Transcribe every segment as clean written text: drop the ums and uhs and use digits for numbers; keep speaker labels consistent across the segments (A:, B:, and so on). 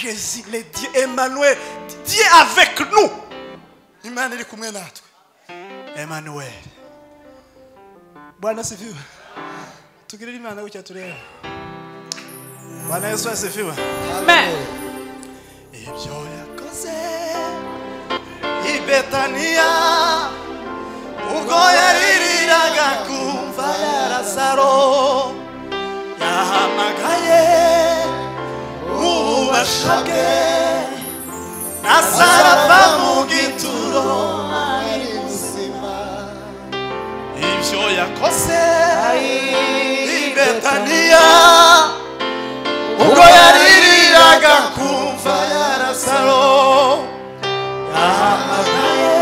A: Jésus, le Dieu Emmanuel, Dieu avec nous. Imana iri kumwe natwe. Emmanuel. Bwana asifiwe. Tugirire Imana gutya turebe. Bwana Yesu asifiwe.
B: Amen.
A: Ibyo yakoze i Betaniya ubwo yaririraga kumva ya Lazaro yahamagaye ububasha bwe Lazaro ava mu gituro ari muzima. Ibyo yakoze i Betaniya ubwo yaririraga kumva ya Lazaro yahamagaye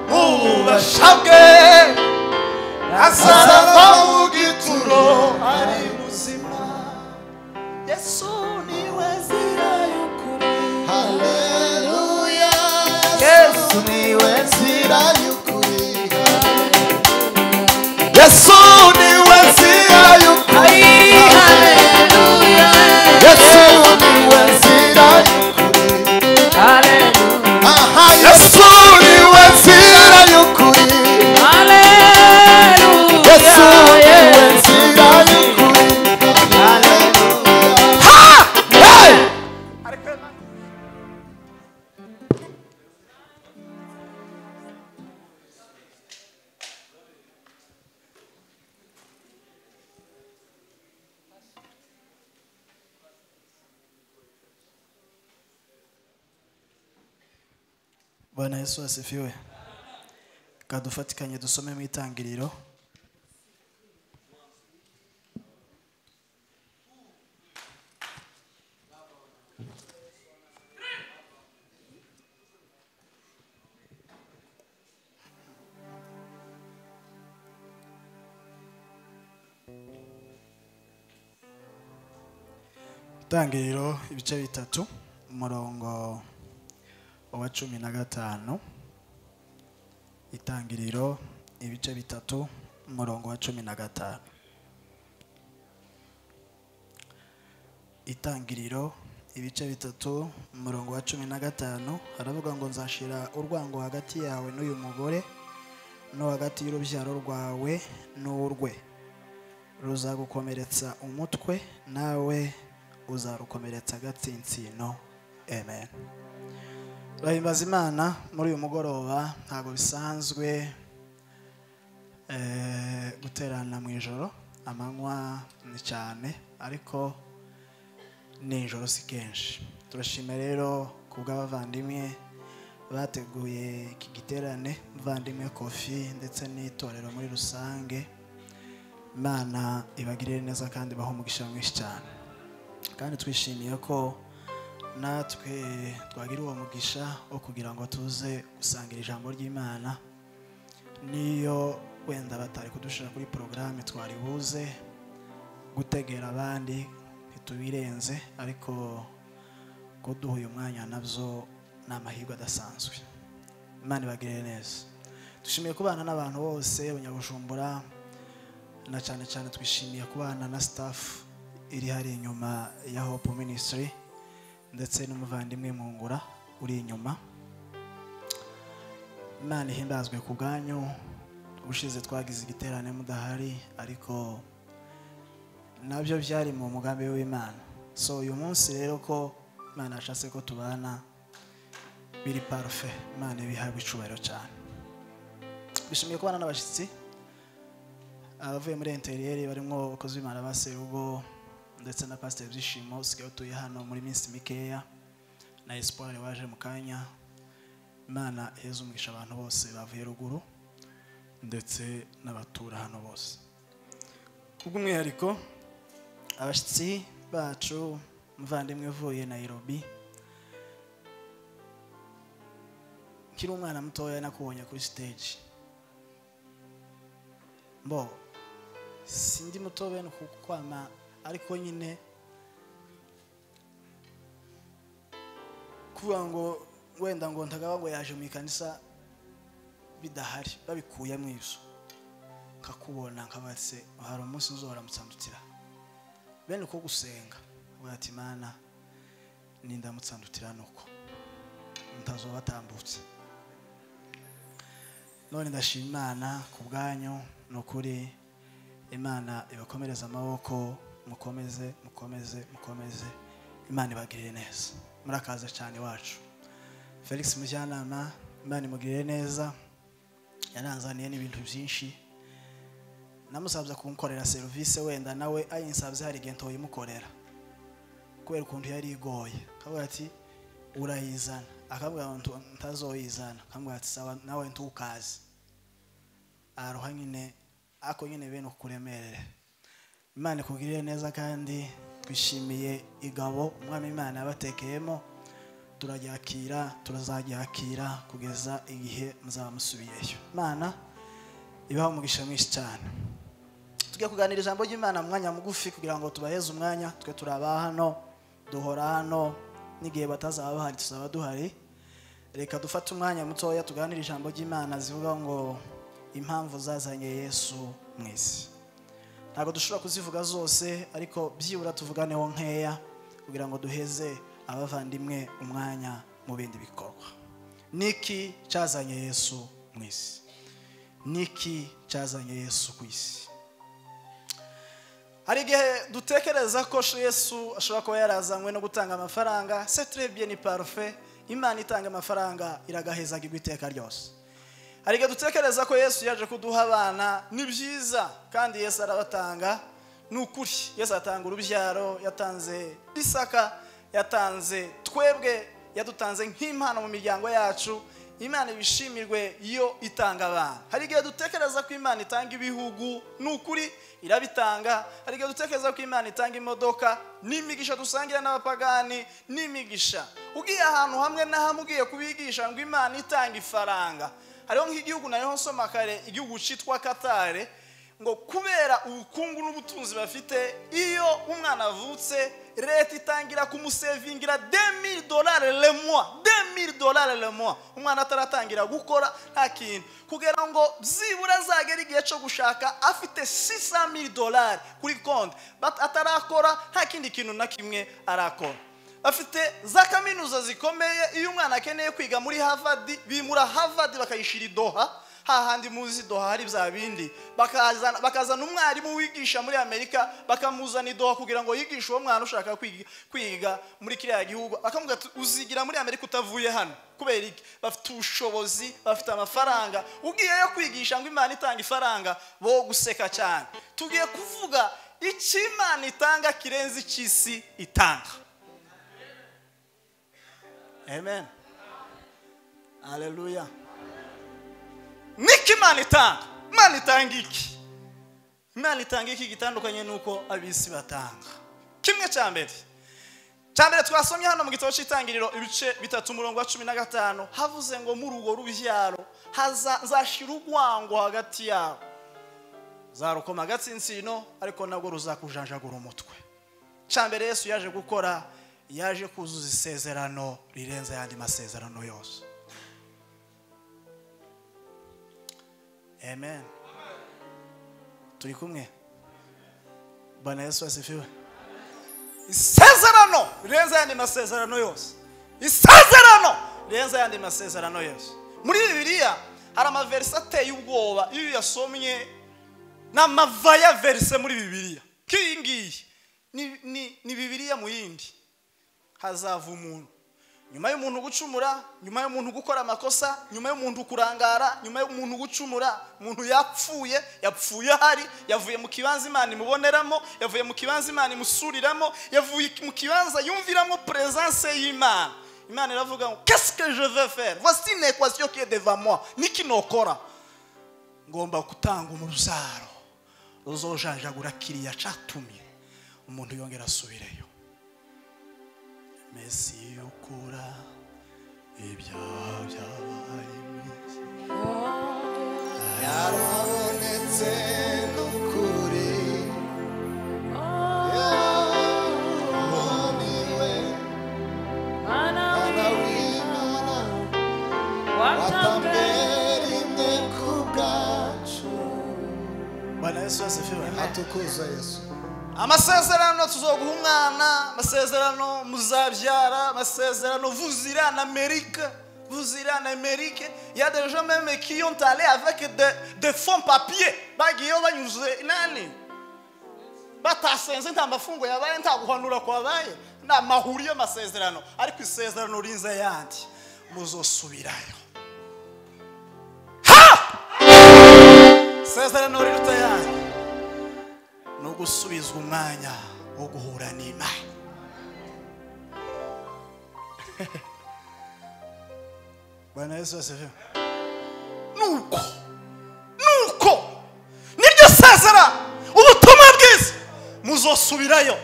A: ububasha bwe Lazaro ava mu gituro ari muzima. Yesu niwe nzira y'ukuri.
C: Haleluya. Yesu niwe nzira y'ukuri. Yesu niwe nzira y'ukuri.
B: Haleluya.
C: Yesu niwe nzira y'ukuri.
B: Haleluya.
C: Aha, Yesu niwe nzira y'ukuri.
B: Haleluya.
C: Yesu niwe nzira y'ukuri. Haleluya. Ha! Hey!
A: Bwana Yesu asifiwe. Kadufatikanye dusome mu itangiriro. Itangiriro ibice 3 umurongo wa 15. Itangiriro ibice 3 umurongo wa 15. Itangiriro ibice 3 umurongo wa 15 haravuga ngo nzashira urwango hagati yawe n'uyu mugore no hagati y'urubyaro rwawe n'urwe, ruzagukomeretsa umutwe nawe uzarukomeretsa agatsinsino. Amen. Turahimbaza Imana muri uyu mugoroba. Ntabwo bisanzwe guterana mu ijoro, amanywa ni cyane ariko nijoro si kenshi. Turashima rero kubw'abavandimwe bateguye iki giterane, muvandimwe Kofi ndetse n'itorero muri rusange. Imana ibagirire neza kandi bahe umugisha mwinshi cyane. Kandi twishimiye ko natwe twagira uwo mugisha wo kugira ngo tuze gusangira ijambo ry'Imana. Niyo wenda batari kudushira kuri porogaramu twari buze gutegera abandi ntitubirenze, ariko kuduha uyu mwanya nabyo ni amahirwe adasanzwe. Imana ibagirire neza. Dushimiye kubana n'abantu bose abanyabujumbura, na cyane cyane twishimiye kubana na staff iri hari inyuma ya Hope Ministry ndetse n'umuvandimwe Mungura uri inyuma. Imana ihimbazwe ku bwanyu. Ubushize twagize igiterane mudahari, ariko nabyo byari mu mugambi w'Imana. So uyu munsi rero ko Imana yashatse ko tubana biri parfait, Imana ibihabwa icubahiro cyane. Bishimiye kubana n'abashyitsi abavuye muri interieur barimo abakozi b'Imana ba Serugo ndetse na Pastor Byishimo usigaye utuye hano muri minsi mikeya, na Espoir waje mu kanya. Imana iheze umugisha abantu bose bavuye ruguru ndetse n'abatura hano bose. Kubw'umwihariko abashyitsi bacu, muvandimwe uvuye Nairobi, nkiri umwana mutoya nakubonye kuri stage. Mbo sindi muto bene kukwama, ariko nyine kuvuga ngo wenda ngo ntagaba ngo yaje mu ikanisa bidahari babikuye mu izo, nkakubona nkabatse hari umunsi nzohora mutsandutira bene uko gusenga. Avuga ati Mana Nindamutsa ndutira nuko ntazobatambutse. None ndashima Imana ku bwanyu, nukuri Imana ibakomereza amaboko, mukomeze mukomeze mukomeze, Imana ibagirire neza. Murakaza cyane wacu Felix Mujyanama, Imana imugirire neza, yaranzaniye n'ibintu byinshi. Namusabye kunkorera service, wenda nawe ayinsabye hari igihe ntoyimukorera kubera ukuntu yari igoye. Akavuga ati urayizana, akavuga ngo ntazoyizana, akavuga ati sawa nawe ntukaze. Aroha nyine ako nyine bene ukuremerere. Imana ikugirire neza kandi twishimiye igabo Umwami Imana yabatekeyemo, turaryakira, turazaryakira kugeza igihe muzaba musubiyeyo. Imana ibaha umugisha mwinshi cyane. Tugiye kuganira ijambo ry'Imana mu mwanya mugufi kugira ngo tubaheze umwanya. Twe turaba hano, duhora hano, n'igihe batazaba bahari tuzaba duhari. Reka dufate umwanya mutoya tuganire ijambo ry'Imana zivuga ngo impamvu zazanye Yesu mu isi. Ntabwo dushobora kuzivuga zose, ariko byibura tuvuganeho nkeya kugira ngo duheze abavandimwe umwanya mu bindi bikorwa. Niki cyazanye Yesu mu isi? Niki cyazanye Yesu ku isi? Hari igihe dutekereza ko Yesu ashobora kuba yarazanywe no gutanga amafaranga. C'est très bien, ni parfait. Imana itanga amafaranga iragaheza iteka ryose. Hari igihe dutekereza ko Yesu yaje kuduha abana, ni byiza kandi Yesu arabatanga, ni ukuri. Yesu atanga urubyaro, yatanze Isaka, yatanze twebwe, yadutanze nk'impano mu miryango yacu. Imana ibishimirwe iyo itanga abana. Hari igihe dutekereza ko Imana itanga ibihugu, ni ukuri irabitanga. Hari igihe dutekereza ko Imana itanga imodoka, n'imigisha dusangira n'abapagani, n'imigisha. Ugiye ahantu hamwe na hamwe ugiye kubigisha ngo Imana itanga ifaranga. Hariho nk'igihugu nayo nsoma kare, igihugu citwa Qatar, ngo kubera ubukungu n'ubutunzi bafite, iyo umwana avutse leta itangira kumusevingira $2000 le mois, $2000 le mois. Umwana ataratangira gukora nta kintu, kugira ngo byibura azagera igihe cyo gushaka afite $600,000 kuri konti, atarakora nta kindi kintu na kimwe arakora. Afite za kaminuza zikomeye, iyo umwana akeneye kwiga muri Harvard bimura Harvard bakayishira i Doha, hahandi muzi Doha hari bya bindi, bakazana umwarimu wigisha muri Amerika bakamuzana i Doha kugira ngo yigishe uwo mwana ushaka kwiga muri kiriya gihugu. Akamubwira ati uzigira muri Amerika utavuye hano. Kubera iki? Bafite ubushobozi, bafite amafaranga. Ugiyeyo kwigisha ngo Imana itanga ifaranga, bo guseka cyane. Tugiye kuvuga icyo Imana itanga kirenze icy'isi itanga. Amen. Hallelujah. Niki Imana itanga? Imana itanga iki? Imana itanga iki gitandukanye nuko abisi batanga? Kimwe cya mbere. Cya mbere twasomye hano mu gitabo cy'Itangiriro ibice 3 umurongo wa 15, havuze ngo muri urwo rubyaro hazashira urwango hagati yabo. Zarukoma agatsinsino ariko nabwo ruzakujanjagura umutwe. Cya mbere Yesu yaje gukora, yaje kuzuza isezerano rirenze ayandi masezerano yose. Amen. Turi kumwe? Bwana Yesu asifiwe. Isezerano rirenze ayandi masezerano yose. Isezerano rirenze ayandi masezerano yose. Muri Bibiliya hari amaverse ateye ubwoba iyo uyasomye, n'amavaya verse muri Bibiliya. Kiyi ngiyi ni Bibiliya mu yindi. Hazava umuntu nyuma y'umuntu gucumura, nyuma y'umuntu gukora amakosa, nyuma y'umuntu kurangara, nyuma y'umuntu gucumura, umuntu yapfuye, yapfuye hari, yavuye mu kibanza Imana imuboneramo, yavuye mu kibanza Imana imusuriramo, yavuye mu kibanza yumviramo presence y'Imana. Imana iravuga ngo qu'est-ce que je veux faire? Voici une équation qui est devant moi. Niki nokora? Ngomba gutanga umuzaro ruzojanjagura kiriya catumye umuntu yongera asubireyo. Messi ukura ibyaha byabaye mwisi
C: yarabonetse n'ukuri niwe Mwana w'Imana watambwe rimwe ku bwacu.
A: Bwana Yesu asifiwe.
C: Atukuzwe Yesu.
A: Amasezerano tuzoguha umwana, amasezerano muzabyara, amasezerano vous irez en Amérique, vous irez en Amérique. Il y a des gens même qui ont allé avec des fonds papiers. Bagiyeyo banyuze nani? Batasenze nta mafungo yabaye, nta guhanura kwabaye, nta mahuri y'amasezerano, ariko isezerano rinze yandi muzosubirayo. Ha! Isezerano riruta yandi no gusubizwa umwanya wo guhura n'Imana. Bwana Yesu asifiwe. Nuko niryo sezerano, ubutumwa bwiza, muzosubirayo.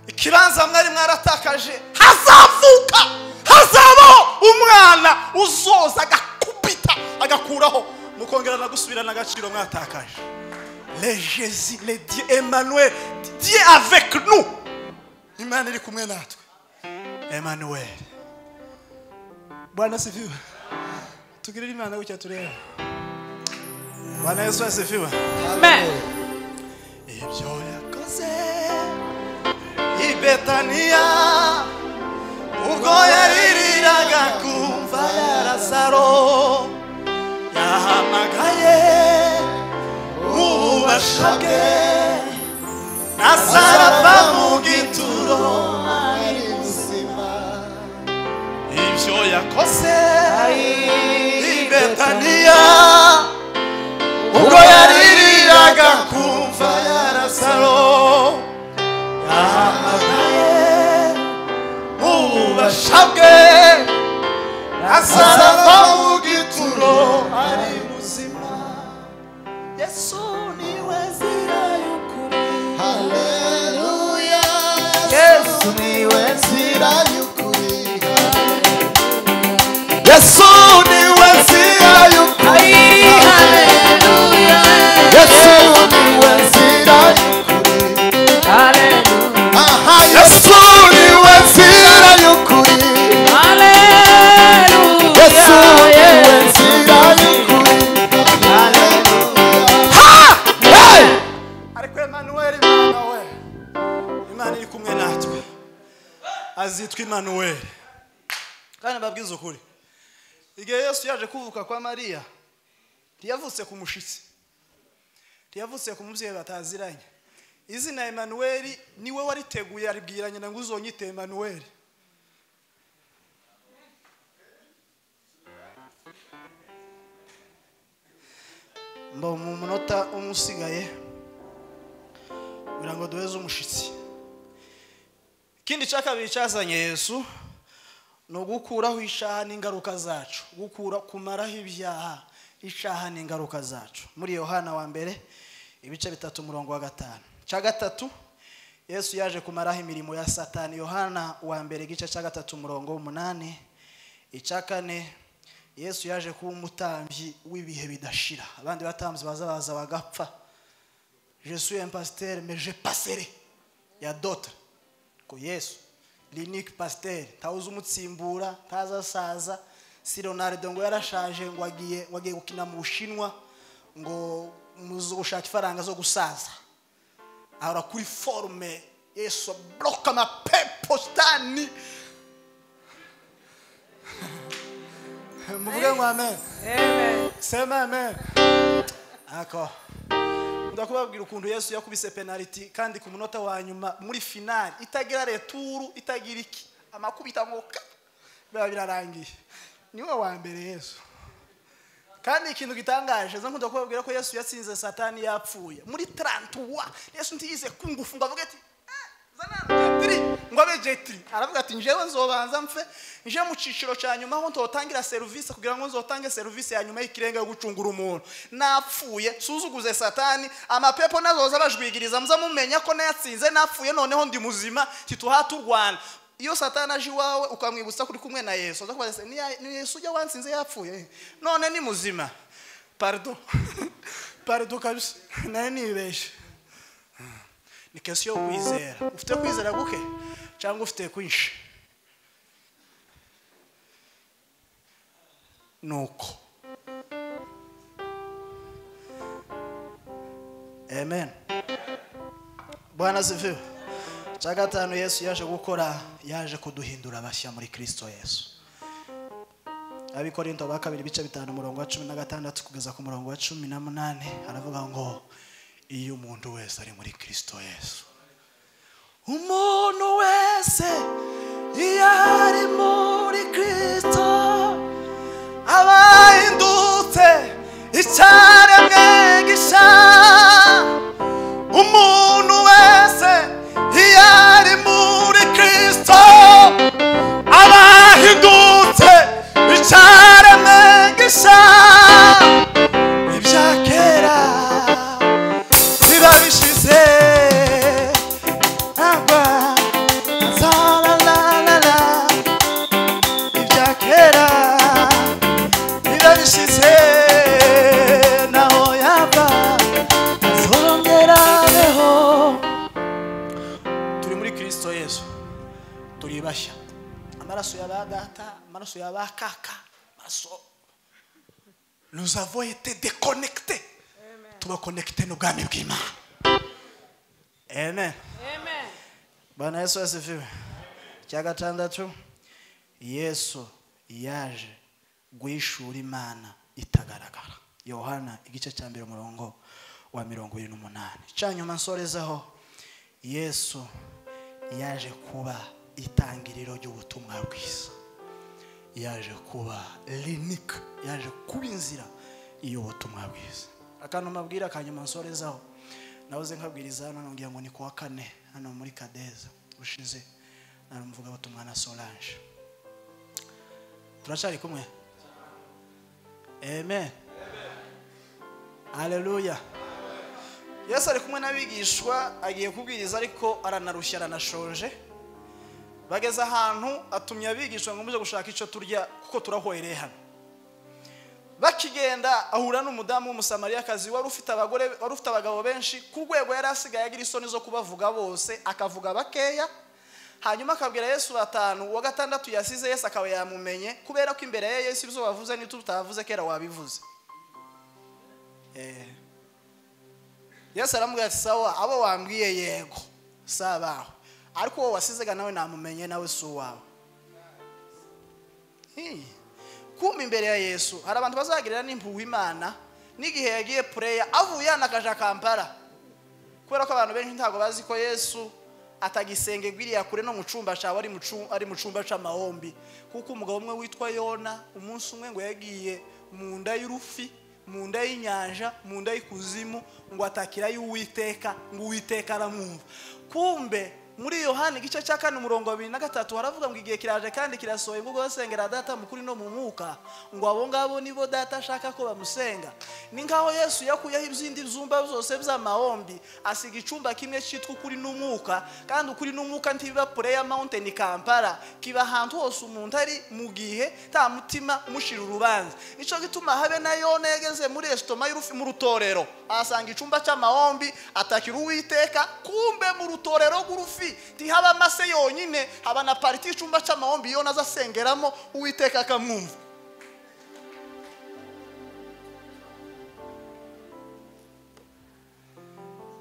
A: Ikibanza mwari mwaratakaje, hazavuka, hazabaho umwana uzoza agakubita agakuraho, mukongera na gusubirana agaciro mwatakaje. Les Jésus, les Dieu Emmanuel, Dieu avec nous. Imana iri kumwe natwe. Emmanuel. Bwana asifiwe. Tugirire Imana gutya turebe. Bwana Yesu asifiwe.
B: Amen.
A: Ibyo yakoze i Betaniya ubwo yaririraga kumva ya Lazaro, yahamagaye ububasha bwe, Lazaro ava mu gituro ari muzima. Ibyo yakoze i Betaniya ubwo yaririraga kumva ya Lazaro, yahamagaye ububasha bwe, Lazaro ava mu gituro ari muzima. Yesu niwe nzira y'ukuri.
C: Haleluya. Yesu niwe nzira y'ukuri. Yesu niwe nzira y'ukuri.
B: Haleluya.
C: Yesu niwe nzira y'ukuri.
B: Haleluya.
C: Aha, Yesu niwe nzira y'ukuri.
B: Haleluya.
C: Yesu niwe nzira y'ukuri.
A: Ha!
C: Hey!
A: Ariko Emmanuel, Imana we, Imana iri kumwe natwe, azitwa Emmanuel. Kandi mbabwiza ukuri, igihe Yesu yaje kuvuka kwa Mariya, ntiyavutse ku mushitsi, ntiyavutse ku mubyeyi bataziranye. Izina Emmanuel niwe wariteguye, aribwira nyina ngo uzonyite Emmanuel. Mba mu munota umwe usigaye kugira ngo duheze umushitsi. Ikindi cya kabiri cyazanye Yesu ni ugukuraho ishaha n'ingaruka zacu, gukura kumaraho ibyaha, ishaha n'ingaruka zacu. Muri Yohana wa mbere ibice 3 umurongo wa 5. Cya gatatu, Yesu yaje kumaraho imirimo ya Satani. Yohana wa mbere igice cya 3 umurongo 8. Icya kane, Yesu yaje kuba umutambyi w'ibihe bidashira. Abandi batambyi baza baza bagapfa. Je suis un pasteur, mais je passerai. Il y a d'autres. Ko Yesu, l'unique pasteur, ntawuzi umutsimbura, ntazasaza. Si Ronaldo ngo yarashaje ngo agiye gukina mu Bushinwa ngo muzo gushaka ifaranga zo gusaza. Ahora kuri forme, Yesu bloka mapepo stani. Muvuge ngo amen.
B: Amen.
A: Sema amen. Ako. Ndakubabwira ukuntu Yesu yakubise penalty kandi ku munota wa nyuma muri finale itagira retour, itagira iki, amakubita ngoka biba birarangiye. Niwe wa mbere Yesu. Kandi ikintu gitangaje, nkunda kubabwira ko Yesu yatsinze Satani yapfuye muri 33. Yesu ntiyize kungufu ngo avuge ati zana J3 ngo abe J3, aravuga ati njewe nzobanza mfe nje mu ciciro cya nyuma aho ntotangira service kugira ngo nzotange service ya nyuma y'ikirenga yo gucungura umuntu. Napfuye suzuguze Satani, amapepo nazoza bajwigiriza muza mumenya ko nayatsinze, napfuye noneho ndi muzima, tituhaturwana. Iyo Satani aje iwawe ukamwibutsa kuri kumwe na Yesu, aza kubaza ni Yesu ujya wansinze yapfuye none ni muzima. Pardon. Pardon kabisa, nari nibeshe. Ni question yo kwizera. Ufite kwizera guke cyangwa ufite kwinshi? Nuko. Amen. Bwana asifiwe. Cya gatanu Yesu yaje gukora, yaje kuduhindura bashya muri Kristo Yesu. Abikorinto ba kabiri ibice 5 umurongo wa 16 kugeza ku murongo wa 18 aravuga ngo iyo umuntu wese ari muri Kristo Yesu, umuntu wese iyo ari muri Kristo aba ahindutse icyaremwe gishya. Umuntu wese iyo ari muri Kristo aba ahindutse icyaremwe gishya. Ibya kera biba bishize, agwa la la la la. Ibya kera biba bishize, naho yava azongera abeho. Turi muri Kristo Yesu, turi bashya. Amaraso ya ba data, amaraso ya ba kaka, amaraso. Nous avons été déconnectés. Tuba connectés n'ubwami bw'Imana. Amen.
B: Amen.
A: Bwana Yesu asifiwe. Cya gatandatu, Yesu yaje guhishura Imana itagaragara. Yohana igice cya 1 umurongo wa 28. Cyanyuma nsorezaho, Yesu yaje kuba itangiriro ry'ubutumwa bwiza. Yaje kuba l'unique, yaje kuba inzira y'ubutumwa bwiza. Akantu mabwira kanyuma nsorezaho, nahoze nkabwiriza hano nongera ngo ni kuwa kane hano muri Kadeza ushize, narumuvuga butumwa na Solange. Turacari kumwe? Amen. Haleluya. Yesu ari kumwe n'abigishwa agiye kubwiriza, ariko aranarushya aranashonje. Bageze ahantu atumye abigishwa ngo muje gushaka icyo turya kuko turahwereye hano. Bakigenda ahura n'umudamu w'umusamariyakazi wari ufite abagore, wari ufite abagabo benshi, ku rwego yari asigaye agira isoni zo kubavuga bose, akavuga bakeya. Hanyuma akabwira Yesu batanu, uwa gatandatu yasize Yesu akaba yamumenye, kubera ko imbere ya Yesu ibyo wavuze n'ibyo utavuze kera wabivuze. Yesu aramubwira ati sawa, abo wambwiye yego sabaho, ariko uwo wasizega nawe namumenye, nawe si uwawe. Kumbe imbere ya Yesu hari abantu bazagirira n'impuhwe Imana n'igihe yagiye pureya avuye hano akaja Kampala, kubera ko abantu benshi ntabwo bazi ko Yesu atagisenge gwiriya kure no mu cumba cyawe, ari mu cumba c'amahombi. Kuko umugabo umwe witwa Yona umunsi umwe ngo yagiye mu nda y'urufi, mu nda y'inyanja, mu nda y'ikuzimu, ngo atakira y'Uwiteka, ngo Uwiteka aramwumva. Kumbe muri Yohana igice cya 4 umurongo wa 23 haravuga ngo igihe kiraje kandi kirasohoye ngo basengera data mukuri no mu mwuka, ngo abo ngabo nibo data ashaka ko bamusenga. Ni nkaho Yesu yakuyeho ibyindi byumba byose by'amahombi, asiga icumba kimwe cyitwa ukuri n'umwuka. Kandi ukuri n'umwuka ntibiba Prayer Mountain Kampala, kiba ahantu hose umuntu ari mu gihe ta mutima umushira urubanza. Nico gituma habe na Yona yageze muri estoma y'urufi mu rutorero, asanga icumba cy'amahombi atakira Uwiteka. Kumbe mu rutorero rw'urufi ntihaba amase yonyine, haba na pariti y'icumba cy'amahombi Yona azasengeramo Uwiteka akamwumva.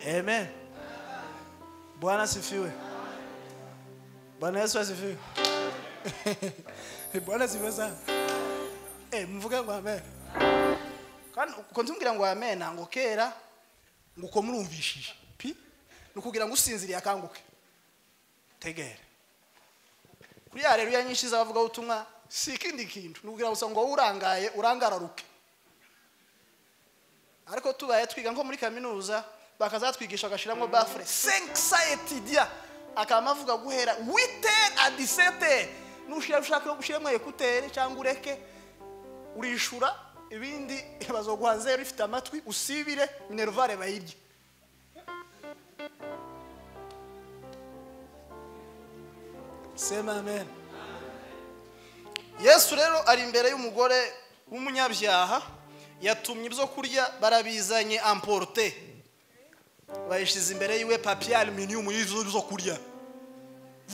A: Amen. Bwana asifiwe. Bwana Yesu asifiwe. Bwana asifiwe sana. Mvuge ngo amen. Kandi uko ntumbwira ngo amen ngo kera ngo uko murumvishije pi nukugira ngo usinziriye akanguke. Tegere. Kuri haleluya nyinshi zabavuga ubutumwa si ikindi kintu nukugira gusa ngo urangaye urangararuke. Ariko tubaye twiga nko muri kaminuza bakazatwigisha agashiramo bafre 500 étudiants akaba avuga guhera 8h à 17h, nushira ushaka gushiramo écouteur cyangwa ureke urishura ibindi bazoguha zero ifite amatwi usibire minervare bayirye. Sema amen. Yesu rero ari imbere y'umugore w'umunyabyaha, yatumye ibyo kurya barabizanye emporter, bayishize imbere yiwe papier aluminium y'ivyo byo kurya.